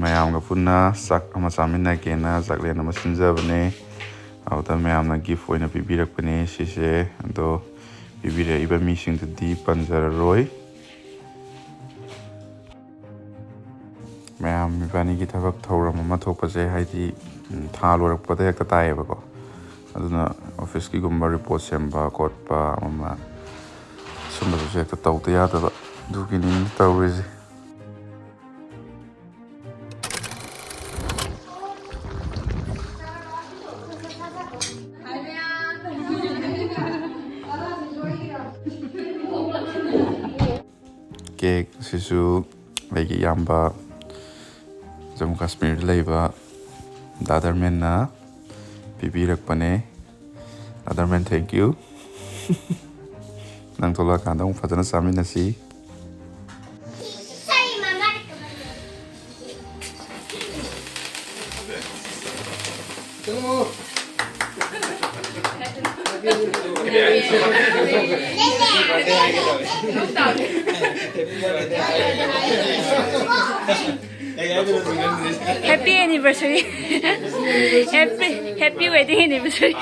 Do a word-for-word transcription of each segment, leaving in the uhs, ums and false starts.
ꯃꯌꯥꯝꯒ ꯄꯨꯟꯅ ꯆꯥꯛ ꯑꯃ ꯆꯥꯃꯤꯟꯅꯒꯦꯅ ꯆꯥꯛꯂꯦꯟ ꯑꯃ ꯁꯤꯟꯖꯕꯅꯦ꯫ ꯑꯗꯨꯗ ꯃꯌꯥꯝꯅ gift ꯑꯣꯏꯅ ꯄꯤꯕꯤꯔꯛꯄꯅꯦ ꯁꯤꯁꯦ꯫ ꯑꯗꯣ ꯄꯤꯕꯤꯔꯛꯏꯕ ꯃꯤꯁꯤꯡꯗꯨꯗꯤ ꯄꯟꯖꯔꯔꯣꯏ꯫ ꯃꯌꯥꯝ ꯏꯕꯥꯅꯤꯒꯤ ꯊꯕꯛ ꯊꯧꯔꯝ ꯑꯃ ꯊꯣꯛꯄꯁꯦ ꯍꯥꯏꯗꯤ, ꯎꯝ, ꯊꯥ ꯂꯣꯏꯔꯛꯄꯗ ꯍꯦꯛꯇ ꯇꯥꯏꯌꯦꯕꯀꯣ꯫ ꯑꯗꯨꯅ officeꯀꯤꯒꯨꯝꯕ report ꯁꯦꯝꯕ ꯈꯣꯠꯄ ꯑꯃ ꯑꯃ ꯁꯨꯝꯕꯗꯨꯁꯨ ꯍꯦꯛꯇ ꯇꯧꯗ ꯌꯥꯗꯕ꯫ ꯑꯗꯨꯒꯤꯅꯤ ꯇꯧꯔꯤꯁꯦ꯫ Cake ꯑꯁꯤꯁꯨ ꯑꯩꯒꯤ ꯏꯌꯥꯝꯕ ꯖꯝꯃꯨ ꯀꯥꯁꯃꯤꯔꯗ ꯂꯩꯕ ꯗꯥ ꯗꯔꯃꯦꯟꯅ ꯄꯤꯕꯤꯔꯛꯄꯅꯦ꯫ ꯗꯥ ꯗꯔꯃꯦꯟ, thank you꯫ ꯅꯪ ꯊꯣꯛꯂꯛꯑꯀꯥꯟꯗ ꯑꯃꯨꯛ ꯐꯖꯅ ꯆꯥꯃꯤꯟꯅꯁꯤ꯫ Happy anniversary. Happy, happy wedding anniversary.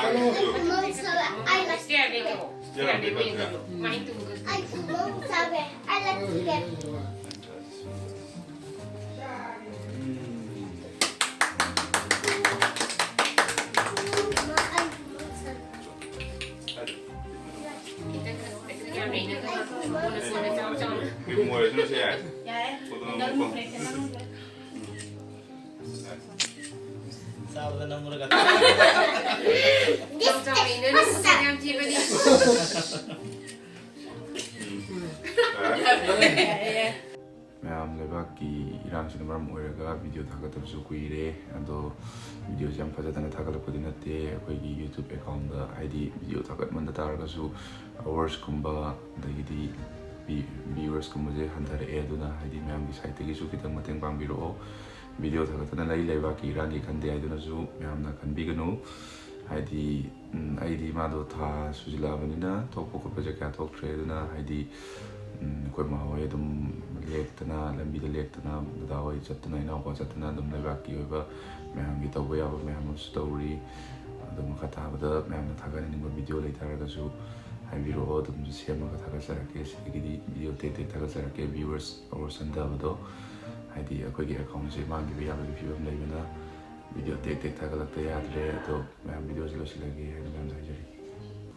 ꯆꯥꯕꯗ ꯅꯝꯃꯨꯔꯒ꯫ ꯃꯌꯥꯝ, ꯂꯩꯕꯥꯛꯀꯤ ꯏꯔꯥꯡꯁꯤꯅ ꯃꯔꯝ ꯑꯣꯏꯔꯒ video ꯊꯥꯒꯠꯇꯕꯁꯨ ꯀꯨꯏꯔꯦ꯫ ꯑꯗꯣ videoꯁꯦ ꯌꯥꯝ ꯐꯖꯗꯅ ꯊꯥꯒꯠꯂꯛꯄꯗꯤ ꯅꯠꯇꯦ꯫ ꯑꯩꯈꯣꯏꯒꯤ YouTube accountꯇ ꯍꯥꯏꯗꯤ video ꯊꯥꯒꯠꯃꯟꯗ ꯇꯥꯔꯒꯁꯨ hoursꯀꯨꯝꯕ, ꯑꯗꯒꯤꯗꯤ viewersꯀꯨꯝꯕꯁꯦ ꯍꯟꯊꯔꯛꯑꯦ꯫ ꯑꯗꯨꯅ ꯍꯥꯏꯗꯤ ꯃꯌꯥꯝꯒꯤ sideꯇꯒꯤꯁꯨ ꯈꯤꯇꯪ ꯃꯇꯦꯡ ꯄꯥꯡꯕꯤꯔꯛꯑꯣ꯫ Video ꯊꯥꯒꯠꯇꯅ ꯂꯩ, ꯂꯩꯕꯥꯛꯀꯤ ꯏꯔꯥꯡꯒꯤ ꯈꯟꯗꯦ ꯍꯥꯏꯗꯨꯅꯁꯨ ꯃꯌꯥꯝꯅ ꯈꯟꯕꯤꯒꯅꯨ꯫ ꯍꯥꯏꯗꯤ, ꯎꯝ, ꯑꯩꯗꯤ ꯃꯥꯗꯣ ꯊꯥ ꯁꯨꯖꯤꯜꯂꯛꯑꯕꯅꯤꯅ ꯊꯣꯛꯄ ꯈꯣꯠꯄꯁꯦ ꯀꯌꯥ ꯊꯣꯛꯇ꯭ꯔꯦ꯫ ꯑꯗꯨꯅ ꯍꯥꯏꯗꯤ, ꯎꯝ, ꯑꯩꯈꯣꯏ ꯃꯥ ꯍꯣꯏ ꯑꯗꯨꯝ ꯂꯦꯛꯇꯅ, ꯂꯝꯕꯤꯗ ꯂꯦꯛꯇꯅ, ꯗꯗꯥ ꯍꯣꯏ ꯆꯠꯇꯅ, ꯏꯅꯥꯎꯄꯥ ꯆꯠꯇꯅ ꯑꯗꯨꯝ ꯂꯩꯕꯥꯛꯀꯤ ꯑꯣꯏꯕ ꯃꯌꯥꯝꯒꯤ ꯇꯧꯕ ꯌꯥꯕ ꯃꯌꯥꯝ ꯑꯃꯁꯨ ꯇꯧꯔꯤ꯫ ꯑꯗꯨ ꯃꯈꯥ ꯇꯥꯕꯗ ꯃꯌꯥꯝꯅ ꯊꯥꯒꯠꯍꯟꯅꯤꯡꯕ ꯚꯤꯗꯤꯑꯣ ꯂꯩꯇꯥꯔꯒꯁꯨ ꯍꯥꯏꯕꯤꯔꯛꯑꯣ, ꯑꯗꯨꯝ ꯁꯦꯝꯃꯒ ꯊꯥꯒꯠꯆꯔꯛꯀꯦ꯫ ꯁꯤꯗꯒꯤꯗꯤ ꯚꯤꯗꯤꯑꯣ ꯇꯦꯛ ꯇꯦꯛ ꯊꯥꯒꯠꯆꯔꯛꯀꯦ꯫ Viewers hour ꯁꯟꯊꯕꯗꯣ, ꯍꯥꯏꯗꯤ ꯑꯩꯈꯣꯏꯒꯤ ꯑꯦꯀꯥꯎꯟꯁꯦ ꯃꯥꯡꯈꯤꯕ ꯌꯥꯕꯒꯤ ꯐꯤꯕꯝ ꯂꯩꯕꯅ ꯚꯤꯗꯤꯑꯣ ꯇꯦꯛ ꯇꯦꯛ ꯊꯥꯒꯠꯂꯛꯇ ꯌꯥꯗ꯭ꯔꯦ꯫ ꯑꯗꯣ ꯃꯌꯥꯝ, ꯚꯤꯗꯤꯑꯣꯁꯦ ꯂꯣꯏꯁꯤꯜꯂꯒꯦ ꯍꯥꯏꯅ ꯃꯌꯥꯝꯗ ꯍꯥꯏꯖꯔꯤ꯫